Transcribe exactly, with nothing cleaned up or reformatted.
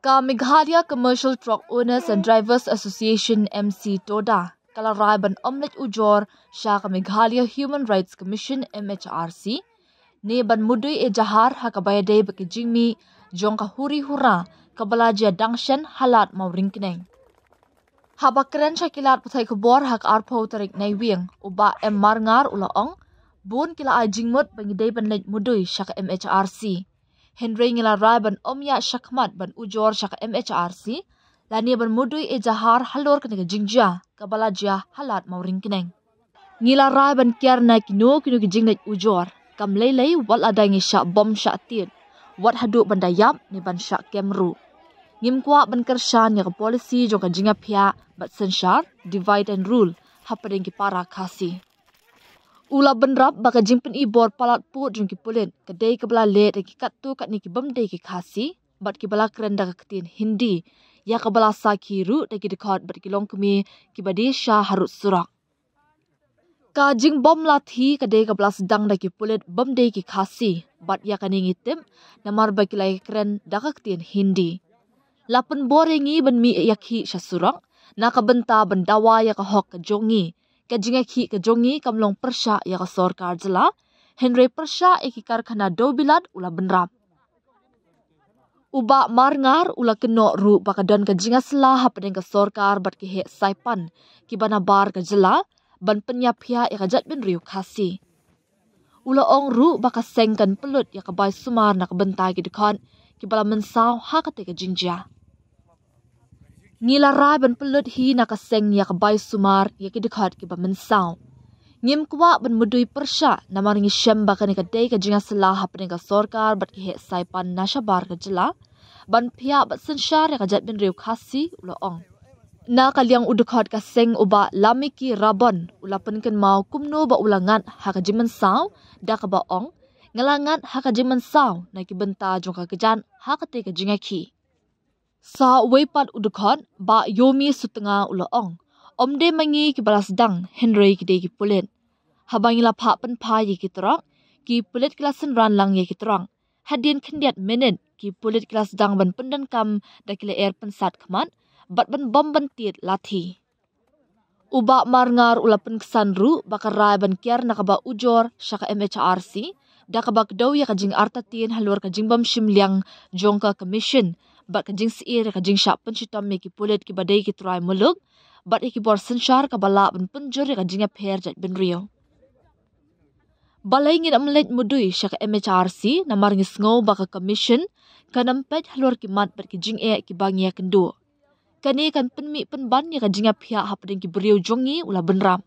Ka Meghalaya Commercial Truck Owners and Drivers Association, M C TODA, ka la rai ban ym leit ujor sha ka Meghalaya Human Rights Commission, M H R C, ne ban mudui ejahar ha kaba ïadei bad ka jingmih jong ka huri hura kaba la jia dang shen ha Lad Mawryngkneng. Haba kren sha ki lad pathai khubor ha ka arphew tarik Naiwieng, u Bah M Marngar u la ong, bun ki la ai jingmut ba ngi dei ban leit mudui sha ka M H R C. Hynrei ngi la rai ban ym ïaid shakhmat ban ujor sha ka M H R C lane ban mudui ejahar halor kane ka jingjia kaba la jia ha Lad Mawryngkneng. Ngi la rai ban kiar na kino kino ki jingleit ujor, kam lei lei wat la dang ïa shah bom shah tied, wat haduh ban da ïap ne ban shah kem ruh. Ngim kwah ban kyrshan ïa ka policy jong ka jingïaphiah bad synshar, divide and rule, hapdeng ki para Khasi. U la bynrap ba ka jingpyni bor palat pud jong ki pulit ka dei kaba la leh da ki katto katne ki bym dei ki Khasi bad kiba la kren da ka ktien Hindi, ïa kaba la sakhi ruh da ki dkhot bad ki longkmie kiba die sha harud surok. Ka jingbom lathi ka dei kaba la sdang da ki pulit bym dei ki Khasi, bad ïa kane ngi tip namar ba ki la ïakren da ka ktien Hindi. La pynbor ïa ngi ban mih ïakhih sha surok na ka bynta ban dawa ïa ka hok ka jong ngi. Ka jingïakhih ka jong ngi kam long pyrshah ïa ka sorkar jylla, hynrei pyrshah ïa ki karkhana dewbilat, u la bynrap. U Bah Marngar u la kynnoh ruh ba ka don ka jingïasylla hapdeng ka sorkar bad ki heh saipan kiba nabar ka jylla ban pynïaphiah ïa ka jaitbynriew Khasi. U la ong ruh ba ka seng kan pynlut ïa ka bai sumar na ka bynta ki dkhot kiba la mynsaw ha katei ka jingjia. Ngi la rai ban pynlut hi na ka seng ïa ka bai sumar ïa ki dkhot kiba mynsaw. Ngim kwah ban mudui pyrshah namar ngi shem ba kane ka dei ka jingïasylla hapdeng ka sorkar bad ki heh saipan na shabar ka jylla ban phiah bad synshar ïa ka jaitbynriew Khasi, u la ong. Na ka liang u dkhot ka seng u Bah Lamiki Rabon u la pynkynmaw kumno ba u la ngat ha ka jingmynsaw da kaba ong, nga la ngat ha ka jingmynsaw na ki bynta jong ka kjat ha katei ka jingïakhih. Sa uwei pat u dkhot, Bah Yomi Sutnga u la ong, ym dei ma ngi kiba la sdang, hynrei ki dei ki pulit. Haba ngi la phah pynphai ïa ki trok, ki pulit ki la synran lang ïa ki trok. Hadien khyndiat minit ki pulit ki la sdang ban pyndonkam da ki lyer pynsat khmat bad ban bom ban tied lathi. U Bah Marngar u la pynksan ruh ba ka rai ban kiar na kaba ujor sha ka M H R C da kaba kdew ïa ka jingartatien halor ka jingbym shim liang jong ka Commission bad ka jingsyier ïa ka jingshah pynshitom ïa ki pulit kiba dei ki trai muluk bad ïa ki bor synshar kaba lah ban pynjur ïa ka jingïapher jaitbynriew. Balei ngin ym leit mudui sha ka M H R C namar ngi sngew ba ka Commission kan ym peit halor ki mat bad ki jingeh kiba ngi ïakynduh. Kane kan pynmih pynban ïa ka jingïaphiah hapdeng ki briew jong ngi, u la bynrap.